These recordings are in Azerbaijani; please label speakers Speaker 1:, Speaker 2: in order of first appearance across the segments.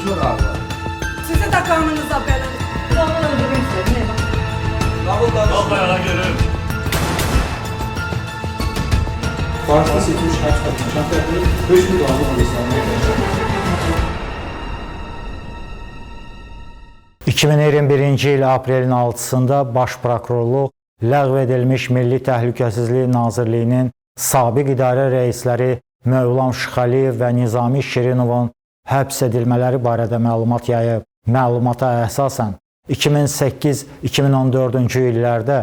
Speaker 1: Sorarlar.
Speaker 2: Sizi də qanınıza belə.
Speaker 3: Onu öldürürsə, nə bax.
Speaker 1: Davul danışır.
Speaker 4: Farsda seçilmiş həbs qatını tərəfindən hökmü qanun qanunu
Speaker 5: 2021-ci il aprelin 6-sında Baş Prokurorluq ləğv edilmiş Milli Təhlükəsizlik Nazirliyinin sabiq idarə rəisləri Mövlam Şıxəliyev və Nizami Şirinovun həbs edilmələri barədə məlumat yayıb. Məlumata əsasən 2008-2014-cü illərdə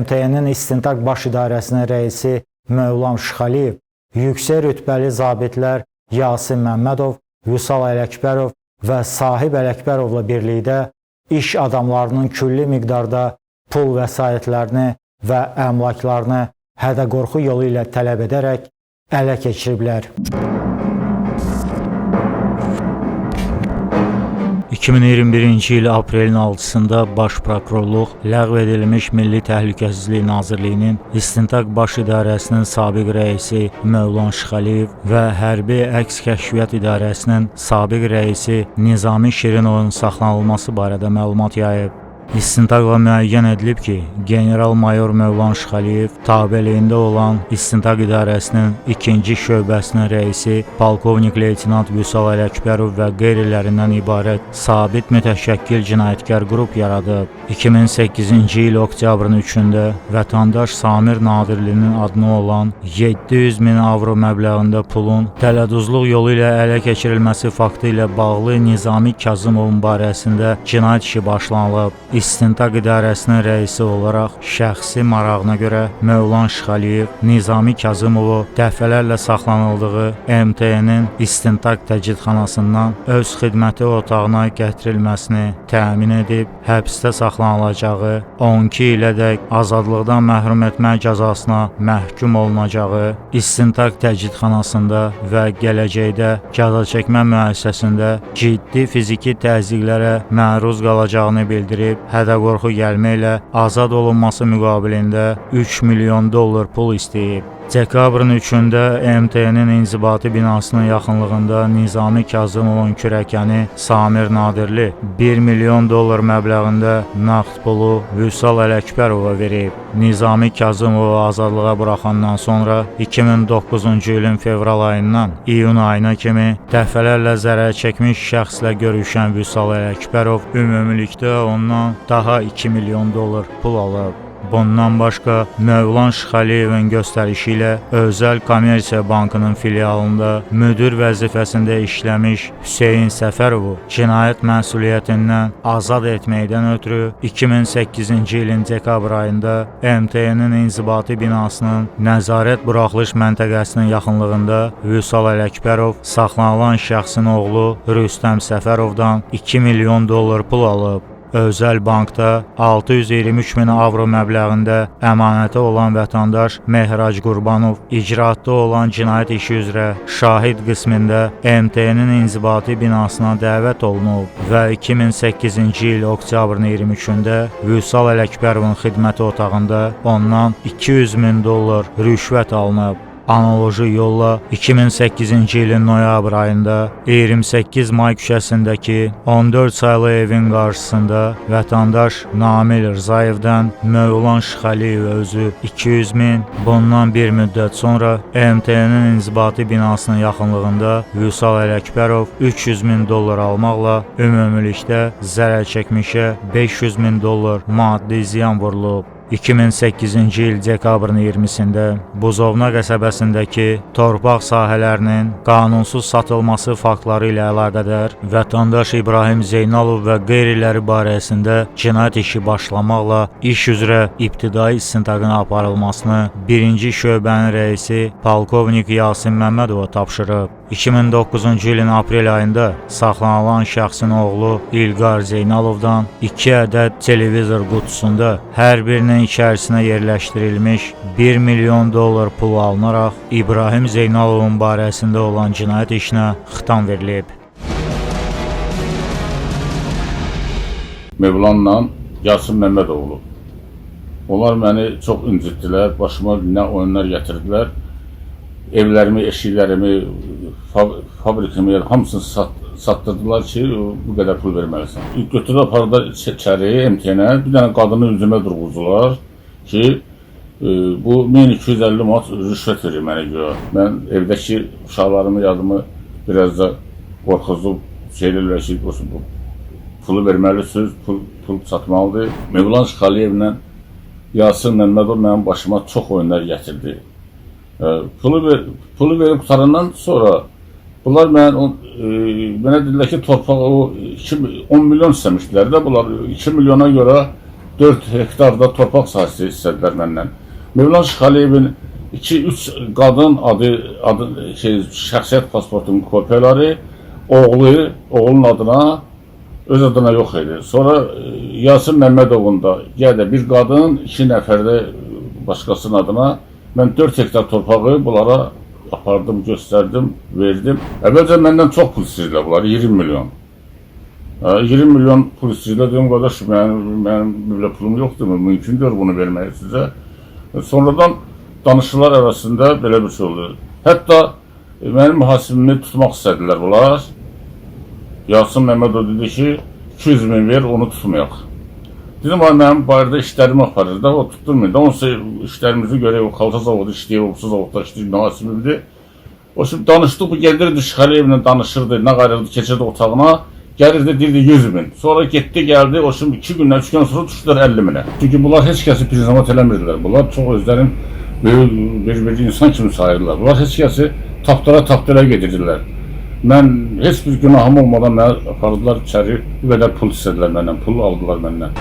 Speaker 5: MTN-in İstintaq Baş İdarəsinin rəisi Mövlam Şıxəliyev, yüksək rütbəli zabitlər Yasin Məmmədov, Vüsal Ələkbərov və Sahib Ələkbərovla birlikdə iş adamlarının külli miqdarda pul vəsaitlərini və əmlaklarını hədə-qorxu yolu ilə tələb edərək ələ keçiriblər. 2021-ci il aprelin 6-sında Baş Prokurorluq ləğv edilmiş Milli Təhlükəsizlik Nazirliyinin İstintaq Baş İdarəsinin sabiq rəisi Mövlan Şıxəliyev və Hərbi Əks Kəşfiyyat İdarəsinin sabiq rəisi Nizami Şirinovun saxlanılması barədə məlumat yayıb. İstintaqla müəyyən edilib ki, general-mayor Mövlan Şıxəliyev tabeliyində olan İstintaq İdarəsinin 2-ci şöbəsinin rəisi polkovnik leytenant Vüsal Ələkbərov və qeyrilərindən ibarət sabit mütəşəkkil cinayətkar qrup yaradıb. 2008-ci il oktyabrın 3-də vətəndaş Samir Nadirlinin adına olan 700 min avro məbləğində pulun tələduzluq yolu ilə ələ keçirilməsi faktı ilə bağlı Nizami Kazımovun barəsində cinayət işi başlanılıb. İstintaq İdarəsinin rəisi olaraq şəxsi marağına görə Mövlan Şıxəliyev Nizami Kazımovu dəfələrlə saxlanıldığı MTN-in istintaq təcridxanasından öz xidməti otağına gətirilməsini təmin edib, həbsdə saxlanılacağı, 12 ilədək azadlıqdan məhrum etmə cəzasına məhkum olunacağı, istintaq təcridxanasında və gələcəkdə cəzaçəkmə müəssisəsində ciddi fiziki təzyiqlərə məruz qalacağını bildirib, hədə-qorxu gəlmə ilə azad olunması müqabilində 3 milyon dollar pul istəyib. Dekabrın 3-də MTN-in inzibati binasının yaxınlığında Nizami Kazımovun kürəkəni Samir Nadirli 1 milyon dollar məbləğində nağd pulu Vüsal Ələkbərova verib. Nizami Kazımovu azadlığa buraxandan sonra 2009-cu ilin fevral ayından iyun ayına kimi dəfələrlə zərər çəkmiş şəxslə görüşən Vüsal Ələkbərov ümumilikdə ondan daha 2 milyon dollar pul alıb. Bundan başqa Mövlan Şıxəliyevin göstərişi ilə Özəl Kommersiya Bankının filialında müdir vəzifəsində işləmiş Hüseyn Səfərovu cinayət məsuliyyətindən azad etməkdən ötürü 2008-ci ilin dekabr ayında MTN-in inzibati binasının nəzarət buraxılış məntəqəsinin yaxınlığında Vüsal Ələkbərov saxlanılan şəxsin oğlu Rüstəm Səfərovdan 2 milyon dollar pul alıb. Özəl bankda 623 min avro məbləğində əmanəti olan vətəndaş Mehrac Qurbanov icraatda olan cinayət işi üzrə şahid qismində MTN-in inzibati binasına dəvət olunub və 2008-ci il oktyabrın 23-də Vüsal Ələkbərovun xidməti otağında ondan 200 min dollar rüşvət alınıb. Analoji yolla 2008-ci ilin noyabr ayında 28 May küçəsindəki 14 saylı evin qarşısında vətəndaş Namil Rzayevdən Mövlan Şıxəliyev özü 200 min, bundan bir müddət sonra MTN-in inzibati binasının yaxınlığında Vüsal Ələkbərov 300 min dollar almaqla ümumilikdə zərər çəkmişə 500 min dollar maddi ziyan vurulub. 2008-ci il dekabrın 20-sində Buzovna qəsəbəsindəki torpaq sahələrinin qanunsuz satılması faktları ilə əlaqədar vətəndaş İbrahim Zeynalov və qeyriləri barəsində cinayət işi başlamaqla iş üzrə ibtidai istintaqın aparılmasını 1-ci şöbənin rəisi polkovnik Yasin Məmmədova tapşırıb. 2009-cu ilin aprel ayında saxlanılan şəxsin oğlu İlqar Zeynalovdan 2 ədəd televizor qutusunda hər birinin içərisinə yerləşdirilmiş 1 milyon dollar pul alınaraq İbrahim Zeynalovun barəsində olan cinayət işinə xitam verilib.
Speaker 6: Mövlanla Yasin Məmmədoğlu. Onlar məni çox incitdilər, başıma nə oyunlar gətirdilər. Evlərimi, eşiklərimi, fabrikimi, hamısını çatdırdılar ki, bu qədər pul verməlisən. Götürdü apardılar içəri MTN-ə, bir dənə qadını üzümə durğuzdular ki, bu 1250 manat rüşvət verir mənə görə. Mən evdəki uşaqlarımı, yadımı biraz da qorxuzub şey eləyirlər ki, bu pulu verməlisiniz, pul çatmalıdır. Mövlan Şıxəliyevlə Yasir Məmmədov mənim başıma çox oyunlar gətirdi. Pulu verib qutarandan sonra bunlar mənə dedilər ki, torpaq o 10 milyon istəmişdilər də, bunlar 2 milyona görə 4 hektarda torpaq sahəsi istədilər məndən. Mövlan Şıxəliyevin 2-3 qadın adı şəxsiyyət pasportunun kopyaları, oğlunun adına, öz adına yox idi. Sonra Yasir Məmmədovun da gələ bir qadın, 2 nəfər də başqasının adına mən 4 hektar torpağı bunlara apardım, göstərdim, verdim. Əvvəlcə məndən çox pul istəyirdilər bunlar, 20 milyon. 20 milyon pul istəyirdilər, dedim, qardaş, mənim belə pulum yoxdur, mümkün deyil bunu verməyə sizə. Sonradan danışıqlar arasında belə bir şey oldu. Hətta mənim mühasibimi tutmaq istədilər bunlar. Yasir Məmmədov dedi ki, 200 min ver, onu tutmayaq. Dedim, mənim bayırda işlərimi aparır da, o tutturmayın da, onsa işlərimizi görək, o xalça zavodu işləyir, o zavodda işləyir, mühasibimdir. O şimdi danışdıq, bu gəlirdi Şıxəliyevlə danışırdı, nə qayrıldı, keçirdi otağına, gəlirdi, deyirdi 100 min. Sonra getdi, gəldi, o şimdi 2 gündən, 3 gündən sonra düşdülər 50 minə. Çünki bunlar heç kəsi priznavat eləmirdilər, bunlar çox özlərin böyük bir insan kimi sayırdılar. Bunlar heç kəsi tapdıra-tapdıra gedirdilər. Mən heç bir günahım olmadan məni apardılar içəri, bu qədər pul istədilər məndən, pul aldılar məndən.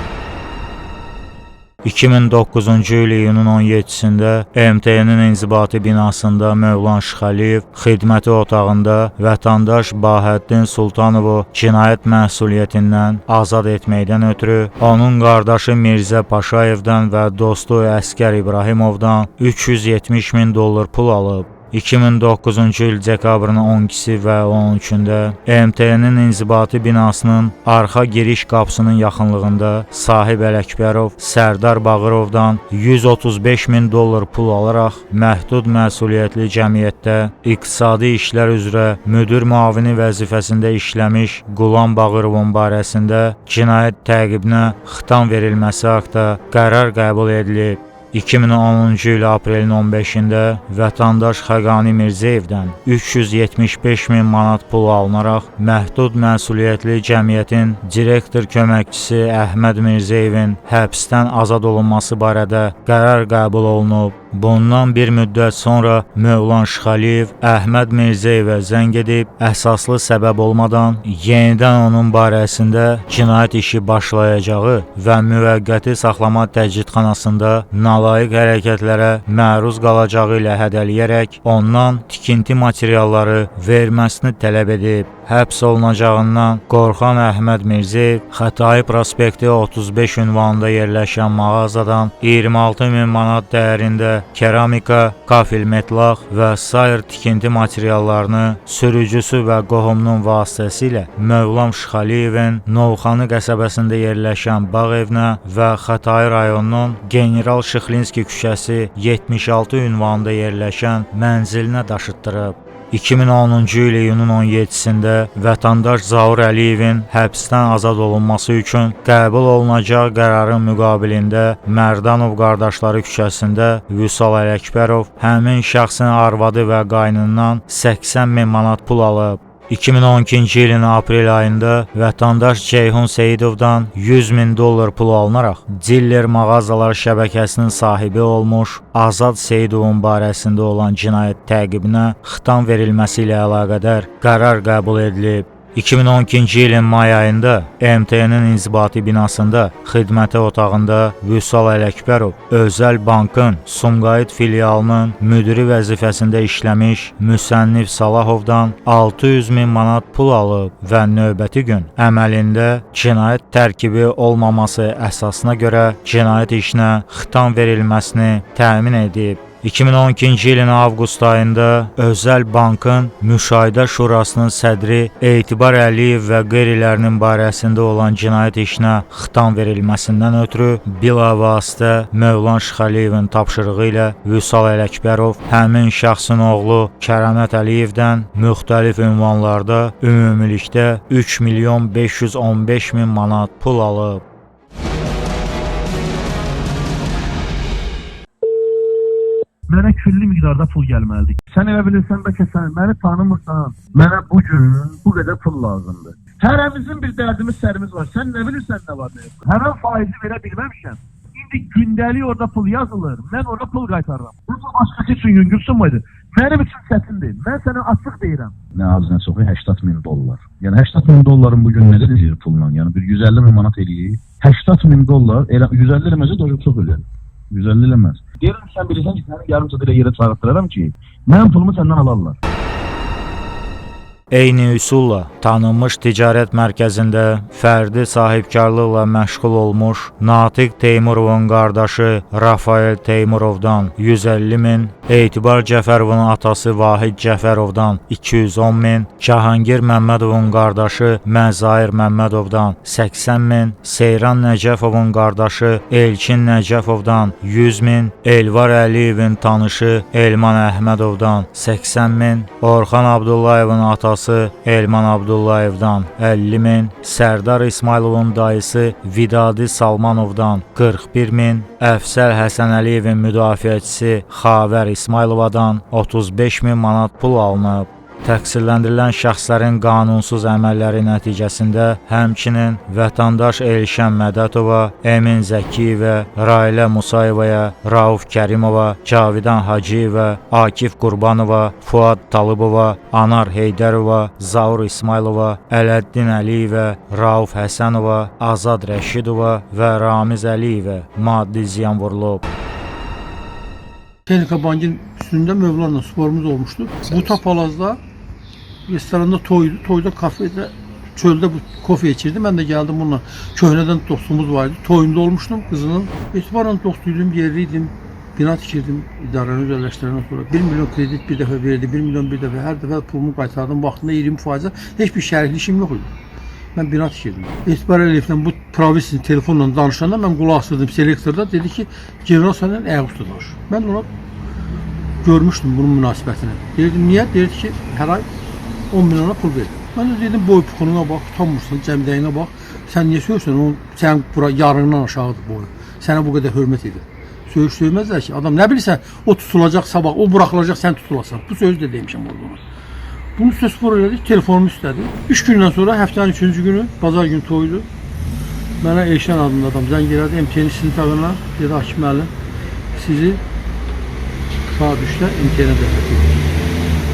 Speaker 5: 2009-cu il iyunun 17-sində MTN-in inzibati binasında Mövlan Şıxəliyev xidməti otağında vətəndaş Bahəddin Sultanovu cinayət məsuliyyətindən azad etməkdən ötürü onun qardaşı Mirzə Paşayevdən və dostu Əskər İbrahimovdan 370 min dollar pul alıb. 2009-cu il dekabrın 12-si və 13-ündə MTN-in inzibati binasının arxa giriş qapısının yaxınlığında Sahib Ələkbərov Sərdar Bağırovdan 135 min dollar pul alaraq məhdud məsuliyyətli cəmiyyətdə iqtisadi işlər üzrə müdir müavini vəzifəsində işləmiş Qulam Bağırovun barəsində cinayət təqibinə xitam verilməsi haqda qərar qəbul edilib. 2010-cu il aprelin 15-də vətəndaş Xəqani Mirzəyevdən 375 min manat pul alınaraq məhdud məsuliyyətli cəmiyyətin direktor köməkçisi Əhməd Mirzəyevin həbsdən azad olunması barədə qərar qəbul olunub. Bundan bir müddət sonra Mövlan Şıxəliyev Əhməd Mirzəyevə zəng edib, əsaslı səbəb olmadan yenidən onun barəsində cinayət işi başlayacağı və müvəqqəti saxlama təcridxanasında nalayiq hərəkətlərə məruz qalacağı ilə hədələyərək ondan tikinti materialları verməsini tələb edib. Həbs olunacağından qorxan Əhməd Mirzəyev Xətai prospekti 35 ünvanında yerləşən mağazadan 26 min manat dəyərində keramika, kafel metlaq və sair tikinti materiallarını sürücüsü və qohumunun vasitəsilə Mövlam Şıxəliyevin Novxanı qəsəbəsində yerləşən bağ evinə və Xətai rayonunun General Şıxlinski küçəsi 76 ünvanında yerləşən mənzilinə daşıtdırıb. 2010-cu il iyunun 17-sində vətəndaş Zaur Əliyevin həbsdən azad olunması üçün qəbul olunacaq qərarın müqabilində Mərdanov qardaşları küçəsində Vüsal Ələkbərov həmin şəxsin arvadı və qaynından 80 min manat pul alıb. 2012-ci ilin aprel ayında vətəndaş Ceyhun Seyidovdan 100 min dollar pul alınaraq diller mağazalar şəbəkəsinin sahibi olmuş Azad Seyidovun barəsində olan cinayət təqibinə xitam verilməsi ilə əlaqədar qərar qəbul edilib. 2012-ci ilin may ayında MTN-in inzibati binasında xidməti otağında Vüsal Ələkbərov özəl bankın Sumqayıt filialının müdiri vəzifəsində işləmiş Müsənnif Salahovdan 600 min manat pul alıb və növbəti gün əməlində cinayət tərkibi olmaması əsasına görə cinayət işinə xitam verilməsini təmin edib. 2012-ci ilin avqust ayında Özəl Bankın Müşahidə Şurasının sədri Etibar Əliyev və qeyrilərinin barəsində olan cinayət işinə xitam verilməsindən ötürü bilavasitə Mövlan Şıxəliyevin tapşırığı ilə Vüsal Ələkbərov həmin şəxsin oğlu Kəramət Əliyevdən müxtəlif ünvanlarda ümumilikdə 3 milyon 515 min manat pul alıb.
Speaker 7: Mənə külli miqdarda pul gəlməlidir. Sən elə bilirsən bəlkə sən məni tanımırsan. Mənə bu gün bu qədər pul lazımdır. Hərəmizin bir dərdimiz, sərimiz var. Sən nə bilirsən nə var, nə yox. Həmən faizi verə bilməmişəm. İndi gündəlik orada pul yazılır. Mən ora pul qaytarıram. Bu başqası üçün yüngül summaydı. Mənim üçün çətindir. Mən sənə açıq deyirəm.
Speaker 8: Nə az nə çoxu 80 min dollar. Yəni 80 min dolların bu gün nə eləyir pulla? Yəni bir 150 min manat eləyir. 80 min dollar elə 150 eləməsə də çox eləyir. 150 eləməz. Deyirəm sən bilirsən ki, səni yarım saat elə yerə çağırtdıraram ki, mənim pulumu səndən alarlar.
Speaker 5: Eyni üsulla tanınmış ticarət mərkəzində fərdi sahibkarlıqla məşğul olmuş Natiq Teymurovun qardaşı Rafael Teymurovdan 150 min, Etibar Cəfərovun atası Vahid Cəfərovdan 210 min, Cahangir Məmmədovun qardaşı Məzahir Məmmədovdan 80 min, Seyran Nəcəfovun qardaşı Elçin Nəcəfovdan 100 min, Elvar Əliyevin tanışı Elman Əhmədovdan 80 min, Orxan Abdullayevin atası Elman Abdullayevdan 50 min, Sərdar İsmayılovun dayısı Vidadi Salmanovdan 41 min, Əfsəl Həsənəliyevin müdafiəçisi Xavər İsmayılovadan 35 min manat pul alınıb. Təqsirləndirilən şəxslərin qanunsuz əməlləri nəticəsində həmçinin vətəndaş Elşən Mədətova, Emin Zəkiyevə, Railə Musayevaya, Rauf Kərimova, Cavidan Hacıyevə, Akif Qurbanova, Fuad Talıbova, Anar Heydərova, Zaur İsmayılova, Ələddin Əliyevə, Rauf Həsənova, Azad Rəşidova və Ramiz Əliyevə maddi ziyan vurulub.
Speaker 9: Texnika Bankın üstündə Mövlanla sporumuz olmuşdu. Bu Tapalazda restoranda toydu. Toyda kafede, çölde bu kofe içirdi. Ben de geldim bununla. Köhnədən dostumuz vardı. Toyunda olmuştum kızının. Etibarla dostuydum, yerliydim. Bina tikirdim idarəni özəlləşdirəndən sonra. 1 milyon kredit bir dəfə verdi, 1 milyon bir dəfə. Hər dəfə pulumu qaytardım. Vaxtında 20%. Heç bir şərikli işim yox idi. Mən bina tikirdim. Etibar Əliyevlə bu Pravis'in telefonla danışanda mən qulaq asırdım selektorda. Dedi ki, general səndən ayaq üstə danış. Mən ona görmüşdüm bunun münasibətini. Deyirdim, niyə? Deyirdi ki, hər ay 10 milyona pul verir. Mən də dedim, boy puxununa bax, utanmırsan, cəmdəyinə bax. Sən niyə söyürsən? Onun, sənin bura yarından aşağıdır boyu. Sənə bu qədər hörmət edir. Söyüş söyməzlər ki, adam nə bilirsən, o tutulacaq sabah, o buraxılacaq, sən tutulasan. Bu sözü də demişəm orada ona. Bunu söz spor elədik, telefonumu istədi. 3 gündən sonra, həftənin 3-cü günü, bazar günü toydu. Mənə Elşən adında adam zəng elədi, MTN istintaqına, dedi Akif müəllim, sizi saat 3-də MTN-ə dəvət edir.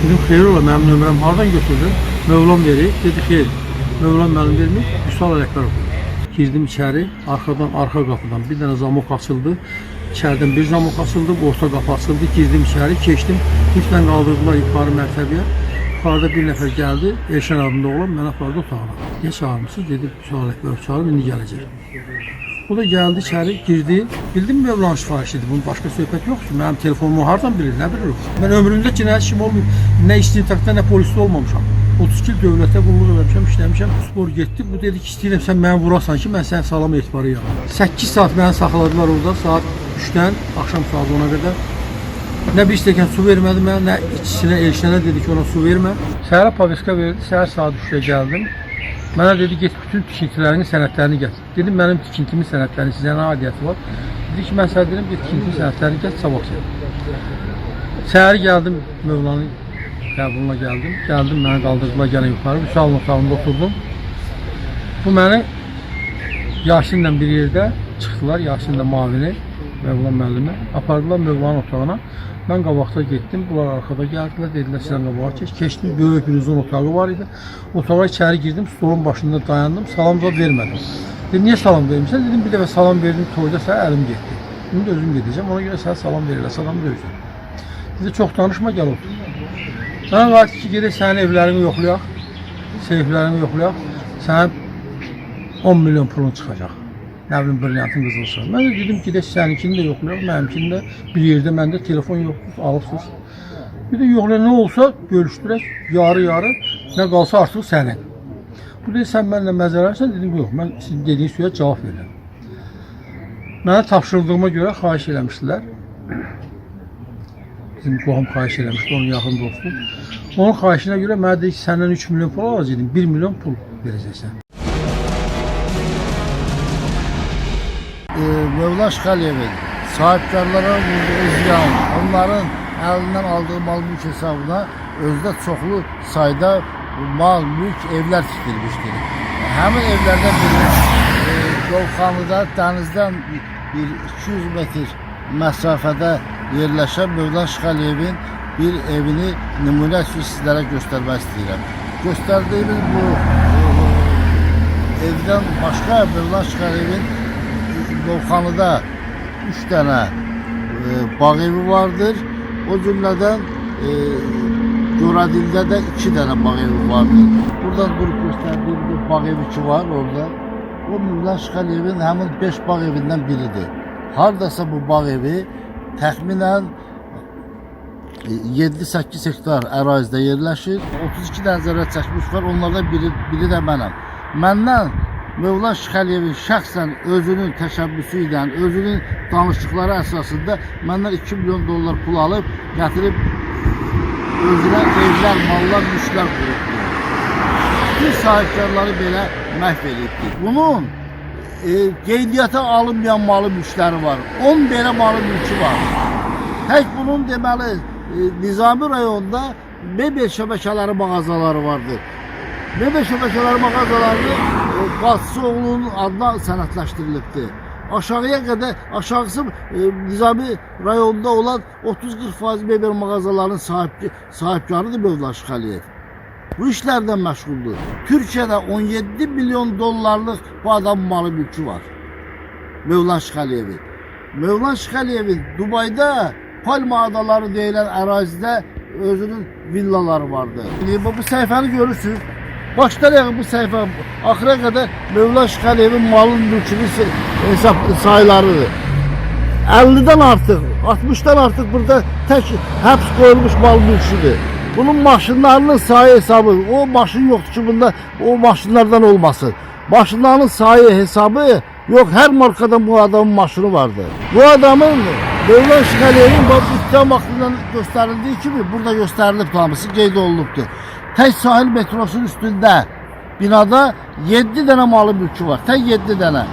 Speaker 9: Dedim, xeyir ola, mənim nömrəm hardan götürdün? Mövlam verir. Dedi, xeyir. Mövlam mənim vermir. Vüsal Ələkbərov. Girdim içəri, arxadan, arxa qapıdan bir dənə zamok açıldı. İçəridən bir zamok açıldı, orta qapı açıldı. Girdim içəri, keçdim. Liftlə qaldırdılar yuxarı mərtəbəyə. Yuxarıda bir nəfər gəldi, Elşən adında oğlan, məni apardı otağına. Niyə çağırmışsınız? Dedi, Vüsal Ələkbərov çağırıb, indi gələcək. O da gəldi içəri, girdi. Bildim Mövlanın sifarişidir, bunun başqa söhbət yoxdur. Mənim telefonumu hardan bilir, nə bilir o? Mən ömrümdə cinayət işim olmayıb. Nə istintaqda, nə polisdə olmamışam. 32 il dövlətə qulluq eləmişəm, işləmişəm. Spor getdi. Bu dedi ki, istəyirəm sən məni vurasan ki, mən səni salam etibarıyam. 8 saat məni saxladılar orada, saat 3-dən axşam saat 10-a qədər. Nə bir stəkan su vermədi mənə, nə içkisinə, Elşənə dedi ki, ona su vermə. Səhərə paveska verdi, səhər saat 3-də gəldim. Mənə dedi, get bütün tikintilərinin sənədlərini gətir. Dedim, mənim tikintimin sənədlərinin sizə nə aidiyyəti var? Dedi ki, mən sənə dedim, get tikintimin sənədlərini gətir, sabah gəl. Səhər gəldim, Mövlanın qəbuluna gəldim. Gəldim, məni qaldırdılar gəlin yuxarı. Vüsalın otağında oturdum. Bu məni Yasinlə bir yerdə çıxdılar, Yasinlə mavini, Mövlan müəllimi. Apardılar Mövlanın otağına. Mən qabaqda getdim, bunlar arxada gəldilər, dedilər sən qabağa keç. Keçdim, böyük bir uzun otağı var idi. Otağa içəri girdim, stolun başında dayandım, salam da vermədim. Dedim, niyə salam vermirsən? Dedim, bir dəfə salam verdim, toyda sənə əlim getdi. İndi özüm gedəcəm, ona görə sənə salam verirlər, salam döyürsən. Dedi, çox danışma, gəl otur. Mənə qayıtdı ki, gedək sənin evlərini yoxlayaq, seyflərini yoxlayaq, sənin 10 milyon pulun çıxacaq. Nə bilim brilliantın qızılsa. Mən də dedim ki, gedək səninkini də yoxlayaq, mənimkini də bir yerdə məndə telefon yoxdur, alıbsınız. Bir də yoxlayaq nə olsa bölüşdürək yarı-yarı, nə qalsa artıq sənin. Bu dedi sən mənimlə məzərərsən, dedim yox, mən sizin dediyin suya cavab verirəm. Mənə tapşırıldığıma görə xahiş eləmişdilər. Bizim qohum xahiş eləmişdi, onun yaxın dostu. Onun xahişinə görə mənə dedi ki, səndən 3 milyon pul alacaqdım, 1 milyon pul verəcəksən.
Speaker 10: Mövla Şixəliyevin sahibkarlara vurduğu ziyan, onların əlindən aldığı mal-mülk hesabına özdə çoxlu sayda mal-mülk evlər tikdirmişdir. Həmin evlərdən biri Dovxanlıda dənizdən bir 200 metr məsafədə yerləşən Mövla Şixəliyevin bir evini nümunə üçün sizlərə göstərmək istəyirəm. Göstərdiyimiz bu evdən başqa Mövla Şixəliyevin Dovxanlıda 3 dənə bağ evi vardır. O cümlədən Goradildə də 2 dənə bağ evi vardır. Buradan durub göstərdiyim bu bağ evi ki var orada. O Mövla Şixəliyevin həmin 5 bağ evindən biridir. Hardasa bu bağ evi təxminən 7-8 hektar ərazidə yerləşir. 32 dənə zərər çəkmiş var. Onlardan biri də mənəm. Məndən Mövla Şixəliyevin şəxsən özünün təşəbbüsü ilə, özünün danışıqları əsasında məndən 2 milyon dollar pul alıb, gətirib özünə evlər, mallar, mülklər qurubdur. Bütün sahibkarları belə məhv edibdir. Bunun qeydiyyata alınmayan malı mülkləri var. 10 belə malı mülkü var. Tək bunun deməli Nizami rayonunda mebel şəbəkələri mağazaları vardır. Mebel şəbəkələri mağazalarını bacısı oğlunun adına sənədləşdirilibdir. Aşağıya qədər, aşağısı Nizami rayonunda olan 30-40% mebel mağazalarının sahibkarıdır Mövla Şixəliyev. Bu işlərdən məşğuldur. Türkiyədə 17 milyon dollarlıq bu adamın malı mülkü var. Mövla Şixəliyevin. Mövla Şixəliyevin Dubayda Palma adaları deyilən ərazidə özünün villaları vardı. Bu səhifəni görürsünüz. Başdan ayağa bu səhifə axıra qədər Mövla Şixəliyevin malın mülkünün hesab saylarıdır. 50-dən artıq, 60-dan artıq burada tək həbs qoyulmuş mal mülküdür. Bunun maşınlarının sayı hesabı, o maşın yoxdur ki, bunda o maşınlardan olmasın. Maşınlarının sayı hesabı yox, hər markadan bu adamın maşını vardı. Bu adamın Mövla Şixəliyevin ittiham aktından göstərildiyi kimi burada göstərilib hamısı qeyd olunubdur. Tək sahil metrosunun üstündə binada 7 dənə malı mülkü var. Tək 7 dənə.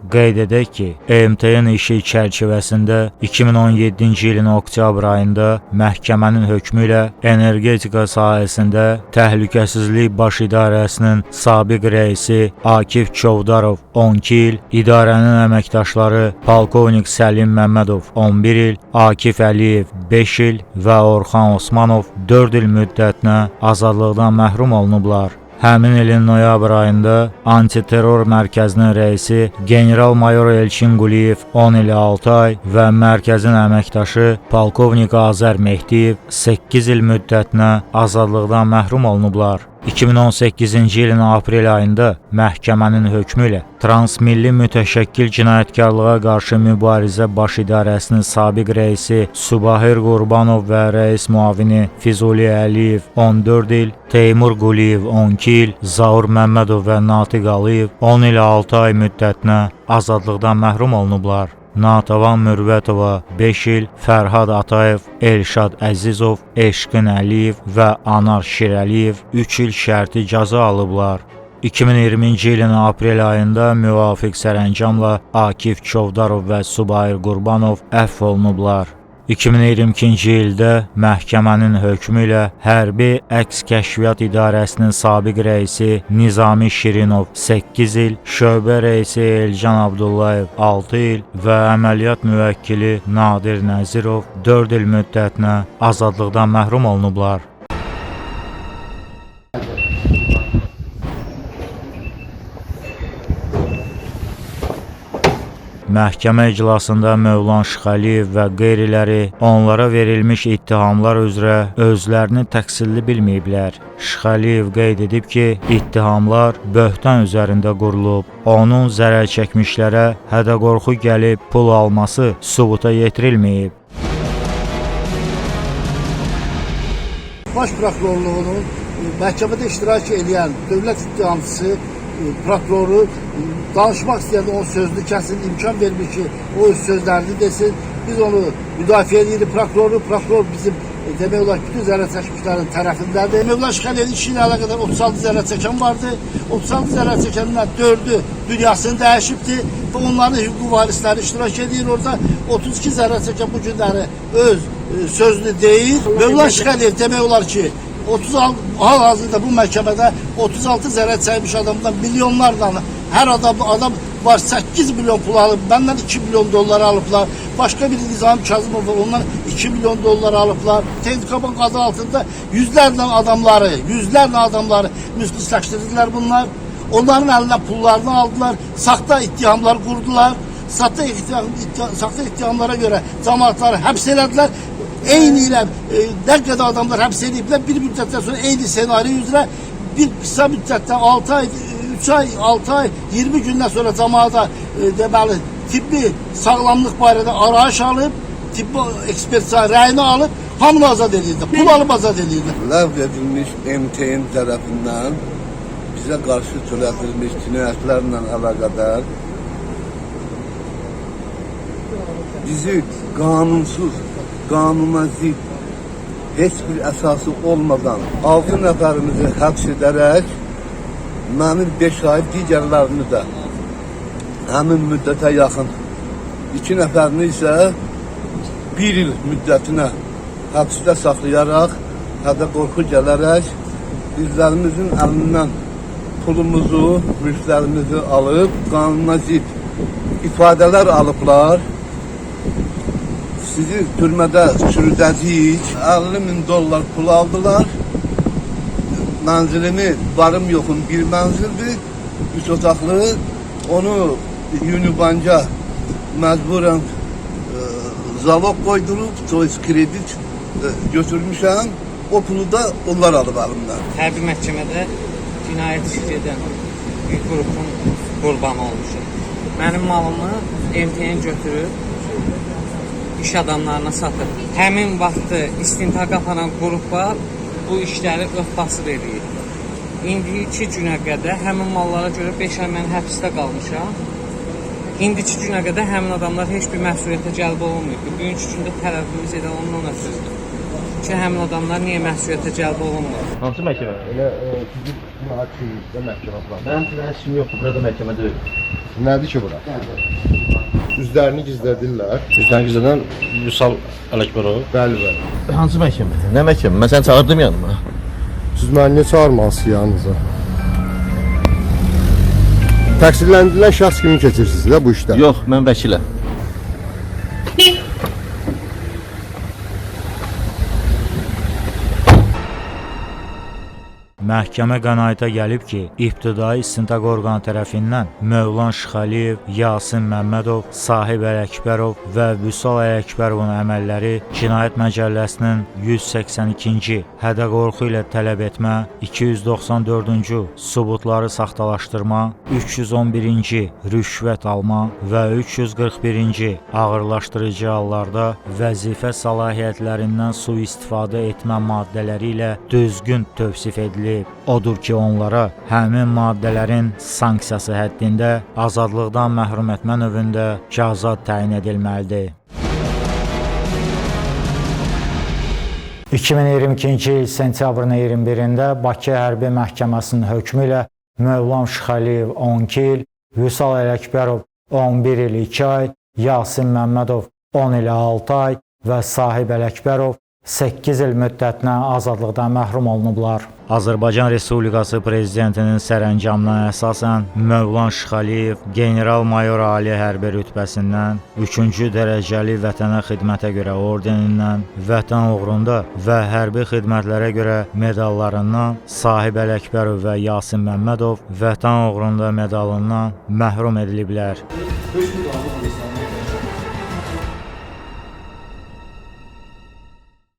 Speaker 5: Qeyd edək ki, EMTN işi çərçivəsində 2017-ci ilin oktyabr ayında məhkəmənin hökmü ilə energetika sahəsində Təhlükəsizlik Baş İdarəsinin sabiq rəisi Akif Çovdarov 12 il, idarənin əməkdaşları polkovnik Səlim Məmmədov 11 il, Akif Əliyev 5 il və Orxan Osmanov 4 il müddətinə azadlıqdan məhrum olunublar. Həmin ilin noyabr ayında Antiterror Mərkəzinin rəisi general-mayor Elçin Quliyev 10 il 6 ay və mərkəzin əməkdaşı polkovnik Azər Mehdiyev 8 il müddətinə azadlıqdan məhrum olunublar. 2018-ci ilin aprel ayında məhkəmənin hökmü ilə Transmilli Mütəşəkkil Cinayətkarlığa qarşı Mübarizə Baş İdarəsinin sabiq rəisi Subahir Qurbanov və rəis müavini Füzuli Əliyev 14 il, Teymur Quliyev 12 il, Zaur Məmmədov və Natiq Əliyev 10 il 6 ay müddətinə azadlıqdan məhrum olunublar. Natavan Mürvətova 5 il, Fərhad Atayev, Elşad Əzizov, Eşqin Əliyev və Anar Şirəliyev 3 il şərti cəza alıblar. 2020-ci ilin aprel ayında müvafiq sərəncamla Akif Çovdarov və Subahir Qurbanov əfv olunublar. 2022-ci ildə məhkəmənin hökmü ilə Hərbi Əks Kəşfiyyat İdarəsinin sabiq rəisi Nizami Şirinov 8 il, şöbə rəisi Elcan Abdullayev 6 il və əməliyyat müvəkkili Nadir Nəzirov 4 il müddətinə azadlıqdan məhrum olunublar. Məhkəmə iclasında Mövlan Şıxəliyev və qeyriləri onlara verilmiş ittihamlar üzrə özlərini təqsirli bilməyiblər. Şıxəliyev qeyd edib ki, ittihamlar böhtan üzərində qurulub. Onun zərər çəkmişlərə hədə-qorxu gəlib pul alması sübuta yetirilməyib.
Speaker 10: Baş prokurorluğunun məhkəmədə iştirak edən dövlət ittihamçısı, prokuroru danışmaq istəyəndə onun sözünü kəsin, imkan vermir ki, o öz sözlərini desin. Biz onu müdafiə edirik prokuroru, prokuror bizim demək olar ki, bütün zərər çəkmişlərin tərəfindədir. Mövlan Şıxəliyevin işi ilə əlaqədar 36 zərər çəkən vardı. 36 zərər çəkəndən 4-ü dünyasını dəyişibdir və onların hüquqi varisləri iştirak edir orada. 32 zərər çəkən bu günləri öz sözünü deyir. Mövlan Şıxəliyev demək olar ki, 36, hal-hazırda bu məhkəmədə 36 zərər çəkmiş adamdan milyonlarla, hər adam var 8 milyon pul alıb, məndən 2 milyon dollar alıblar. Başqa bir Nizami Kazımov var, ondan 2 milyon dollar alıblar. Tedkabank adı altında yüzlərlə adamları müflisləşdirdilər bunlar. Onların əlindən pullarını aldılar, saxta ittihamlar qurdular. Saxta ittihamlara görə cəmaatları həbs elədilər. Eyni ilə nə qədər adamlar həbs ediblər, bir müddətdən sonra eyni senaryo üzrə bir qısa müddətdə 6 ay, 3 ay, 6 ay, 20 gündən sonra cəmaata deməli tibbi sağlamlıq barədə arayış alıb, tibbi ekspert rəyini alıb, hamını azad edirdi, pul alıb azad edirdi.
Speaker 11: Ləğv edilmiş MTN tərəfindən bizə qarşı törədilmiş cinayətlərlə əlaqədar bizi qanunsuz, qanuna zid, heç bir əsası olmadan 6 nəfərimizi həbs edərək mənim 5 ay, digərlərini də həmin müddətə yaxın 2 nəfərini isə 1 il müddətinə həbsdə saxlayaraq, hədə-qorxu gələrək bizlərimizin əlindən pulumuzu, mülklərimizi alıb, qanuna zid ifadələr alıblar. Sizi türmədə çürüdəcəyik. 50 min dollar pul aldılar. Mənzilimi, varım yoxum bir mənzildir, 3 otaqlı. Onu Unibank'a məcburən zalog qoydurub, to kredit götürmüşəm. O pulu da onlar alıb əlimdən.
Speaker 12: Hərbi məhkəmədə cinayət işi gedən bir qrupun qurbanı olmuşum. Mənim malımı MTN götürüb iş adamlarına satıb. Həmin vaxtı istintaq aparan qrupa bu işləri ötbasır eləyir. İndiki günə qədər həmin mallara görə 5 ay mən həbsdə qalmışam. İndiki günə qədər həmin adamlar heç bir məsuliyyətə cəlb olunmayıb. Bugünkü gündə tələbimiz elə ondan ötürüdür ki, həmin adamlar niyə məsuliyyətə cəlb olunmur?
Speaker 13: Hansı məhkəmə?
Speaker 14: Elə sizin cinayət məhkəmə planı.
Speaker 13: Mənim cinayət işim yoxdur, burada məhkəmə deyil.
Speaker 14: Nədir ki bura? Üzlərini gizlədirlər.
Speaker 13: Üzlərini gizlədən Vüsal Ələkbərov.
Speaker 14: Bəli, bəli.
Speaker 13: Hansı məhkəmə? Nə məhkəmə? Mən səni çağırdım yanıma.
Speaker 14: Siz məni niyə çağırmalısınız yanınıza? Təqsirləndirilən şəxs kimi keçirsiniz də bu işdə?
Speaker 13: Yox, mən vəkiləm.
Speaker 5: Məhkəmə qənaətə gəlib ki, ibtidai istintaq orqanı tərəfindən Mövlan Şıxəliyev, Yasin Məmmədov, Sahib Ələkbərov və Vüsal Ələkbərovun əməlləri Cinayət Məcəlləsinin 182-ci hədə-qorxu ilə tələb etmə, 294-cü sübutları saxtalaşdırma, 311-ci rüşvət alma və 341-ci ağırlaşdırıcı hallarda vəzifə səlahiyyətlərindən sui-istifadə etmə maddələri ilə düzgün tövsif edilib. Odur ki, onlara həmin maddələrin sanksiyası həddində azadlıqdan məhrum etmə növündə cəza təyin edilməlidir. 2022-ci il sentyabrın 21-də Bakı Hərbi Məhkəməsinin hökmü ilə Mövlam Şıxəliyev 12 il, Vüsal Ələkbərov 11 il 2 ay, Yasin Məmmədov 10 il 6 ay və Sahib Ələkbərov 8 il müddətinə azadlıqdan məhrum olunublar. Azərbaycan Respublikası Prezidentinin sərəncamına əsasən Mövlan Şıxəliyev general-mayor ali hərbi rütbəsindən, 3-cü dərəcəli vətənə xidmətə görə ordenindən, vətən uğrunda və hərbi xidmətlərə görə medallarından, Sahib Ələkbərov və Yasin Məmmədov vətən uğrunda medalından məhrum ediliblər.
Speaker 4: 5 min